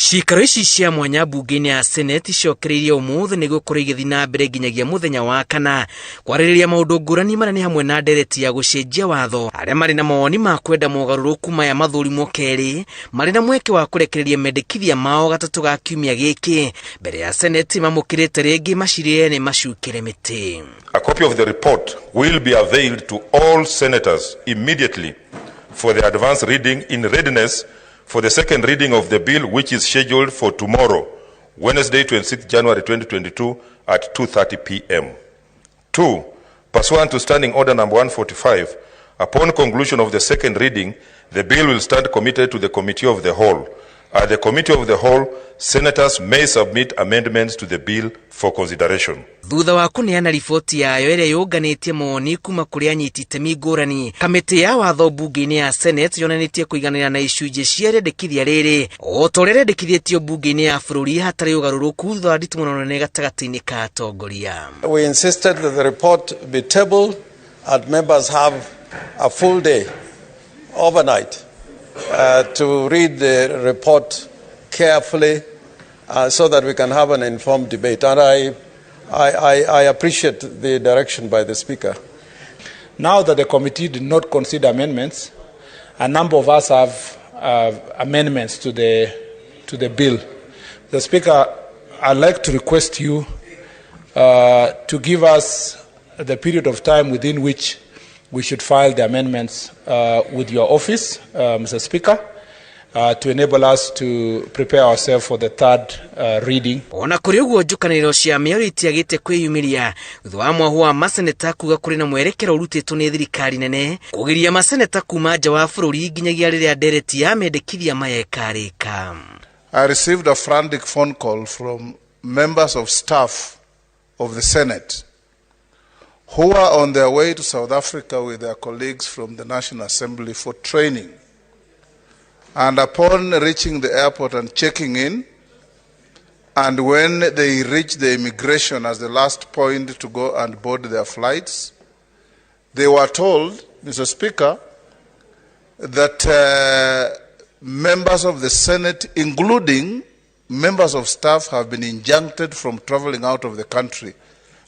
Ciikaro ici cia mwanya mbunge-inĩ ya Senate icokereirie ũmũthĩ nĩguo ikorwo igĩthiĩ na mbere nginyagia mũthenya wa kana kwarĩrĩria maũndũ ngũrani marĩa nĩ hamwe na ndereti ya gũcenjia watho. Arĩa marĩ na mawoni ma kwenda mogarũrũku maya mathũrimwo kerĩ marĩ na mweke wa kũrekereria mendekithia mao gatatũ ga kiumia gĩkĩ mbere ya Senate mamũkĩrĩte rĩngĩ macirĩre nĩ macukĩre mĩtĩ. A copy of the report will be availed to all senators immediately for the advance reading in readiness for the second reading of the bill, which is scheduled for tomorrow, Wednesday, 26 January 2022 at 2:30 p.m. 2. Pursuant to Standing Order number 145, upon conclusion of the second reading, the bill will stand committed to the Committee of the Whole. At the Committee of the Whole, senators may submit amendments to the bill for consideration. Thutha wa kũneana riboti yayo ĩrĩa yũnganĩtie mawoni kuma kũrĩ anyiti itemi ngũrani, kamĩtĩ ya watho mbunge-inĩ ya Senate yonanĩtie kũiganĩra na icunjĩ cia rĩendekithia rĩrĩ o ta ũrĩa rĩendekithĩtio mbunge-inĩ ya bũrũri hatarĩ ũgarũrũku thutha wa nditimũrano nene gatagatĩ-inĩ ka atongoria. We insisted that the report be tabled and members have a full day overnight to read the report carefully so that we can have an informed debate. And I appreciate the direction by the Speaker. Now that the committee did not consider amendments, a number of us have amendments to the bill. The Speaker, I'd like to request you to give us the period of time within which we should file the amendments with your office, Mr. Speaker, to enable us to prepare ourselves for the third reading. Ona kũrĩ ũguo, njũkanĩrĩro cia mĩario itiagĩte kwĩyumĩria thutha wa mwahu wa maseneta kuga kũrĩ na mwerekero ũrutĩtwo nĩ thirikari nene kũgiria maseneta kuma nja wa bũrũri nginyagia rĩrĩa ndereti ya mendekithia maya ĩkarĩka. I received a frantic phone call from members of staff of the Senate who are on their way to South Africa with their colleagues from the National Assembly for training. And upon reaching the airport and checking in, and when they reached the immigration as the last point to go and board their flights, they were told, Mr. Speaker, that members of the Senate, including members of staff, have been injuncted from traveling out of the country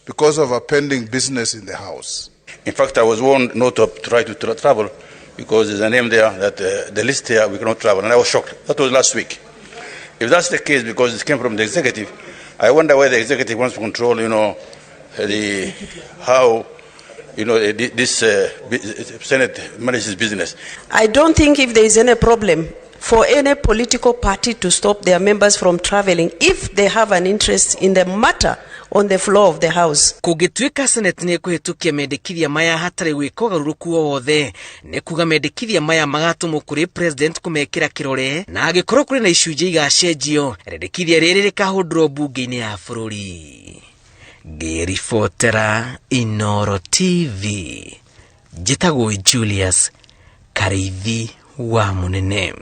because of a pending business in the House. In fact, I was warned not to try to travel because there's a name there that the list here, we cannot travel. And I was shocked. That was last week. If that's the case, because it came from the executive, I wonder why the executive wants to control the how this Senate manages business. I don't think if there is any problem for any political party to stop their members from traveling if they have an interest in the matter on the floor of the House. Kũngĩtuĩka Senate nĩ ĩkũhĩtũkia mendekithia maya hatarĩ gwĩka ũgarũrũku o wothe, nĩ kuga mendekithia maya magatũmwo kũrĩ President kũmekĩra kĩrore, na angĩkorwo kũrĩ na icunjĩ igacenjio, rĩendekithia rĩrĩ rĩkahũndũrwo mbunge-inĩ ya bũrũri. Ngĩribotera Inoro TV, njĩtagwo Julius Karĩithi wa Mũnene.